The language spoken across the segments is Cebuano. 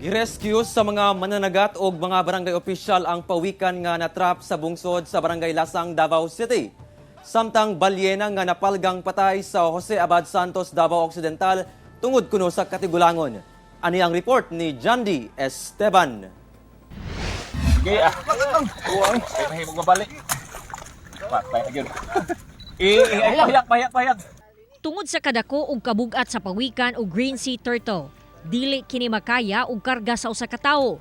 Girescue sa mga mananagat og mga barangay opisyal ang pawikan nga natrap sa bungsod sa Barangay Lasang, Davao City. Samtang balyena nga napalgang patay sa Jose Abad Santos, Davao Occidental, tungod kuno sa katigulangon. Ani ang report ni Jandy Esteban. Sige ah. Uy, kay mahimong mabalik. Patay na gyud. Eh, ay, pahayag, pahayag, pahayag. Tungod sa kadako og kabugat sa pawikan o green sea turtle, dili kini makaya og karga sa usa ka tawo.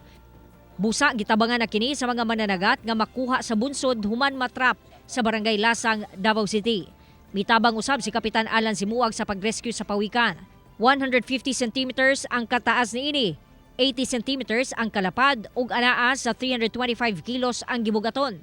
Busa gitabangan na kini sa mga mananagat nga makuha sa bunsod human matrap sa Barangay Lasang, Davao City. Mitabang usab si Kapitan Alan Simuag sa pagrescue sa pawikan. 150 centimeters ang kataas niini, 80 centimeters ang kalapad ug anaa sa 325 kilos ang gibugaton.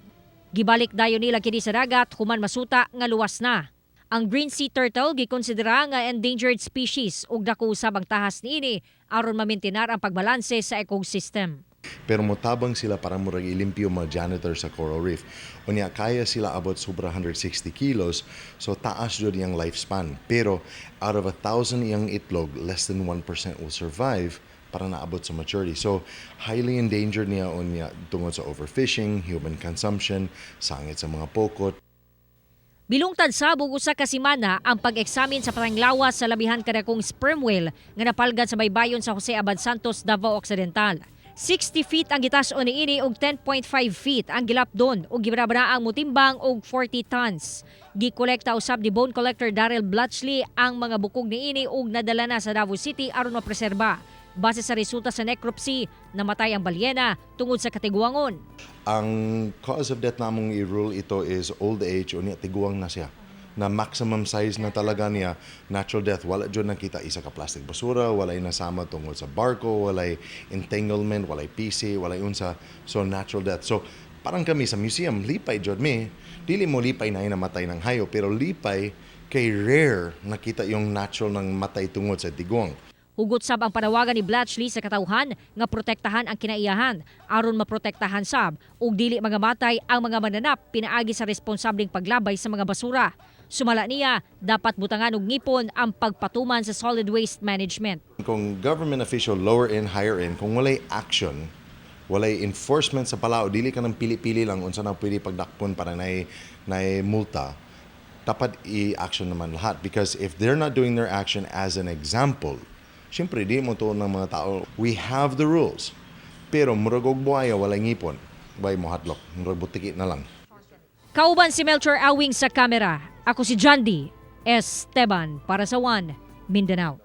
Gibalik dayon nila kini sa dagat human masuta nga luwas na. Ang green sea turtle gikonsidera nga endangered species ug dako usab ang tahas niini aron mamentinar ang pagbalanse sa ecosystem. Pero motabang sila para murag ilimpyo mga janitor sa coral reef. Unya kaya sila abot sobra 160 kilos, so taas jud iyang lifespan. Pero out of 1,000 iyang itlog, less than 1% will survive para naabot sa maturity. So highly endangered niya unya tungod sa overfishing, human consumption, sangit sa mga pokot. Bilungtad sab og usa ka semana ang pag-eksamin sa patanglawas sa labihan kadakong sperm whale nga napalgad sa baybayon sa Jose Abad Santos, Davao Occidental. 60 feet ang gitas-on niini ug 10.5 feet ang gilapdon ug gibanabanaang motimbang og 40 tons. Gikolekta usab ni bone collector Daryl Blatchley ang mga bukog niini ug nadala na sa Davao City aron mapreserba. Base sa resulta sa necropsy, namatay ang balyena tungod sa katiguangon. Ang cause of death namong i-rule ito is old age, unya tiguang na siya. Na maximum size na talaga niya, natural death. Wala jud nakita isa ka plastic basura, walay nasama tungod sa barko, walay entanglement, walay PC, walay unsa. So natural death. So parang kami sa museum, lipay jud mi. Dili mo lipay na namatay ng hayo, pero lipay kay rare nakita yung natural ng matay tungod sa tiguang. Hugot sab ang panawagan ni Blatchley sa katawhan nga protektahan ang kinaiyahan aron maprotektahan sab ug dili mga matay ang mga mananap pinaagi sa responsableng paglabay sa mga basura. Sumala niya, dapat butangan og ngipon ang pagpatuman sa solid waste management. Kung government official, lower end, higher end, kung walay action, walay enforcement sa palao, dili ka ng pili-pili lang unsa na pwede pagdakpon para nay multa, dapat i-action naman lahat. Because if they're not doing their action as an example, syempre, di mo tuon ng mga tao. We have the rules. Pero murag og buhaya, walay ngipon. Bay mo hadlok, murag butiki na lang. Kauban si Melchor Awing sa kamera. Ako si Jandy Esteban para sa One Mindanao.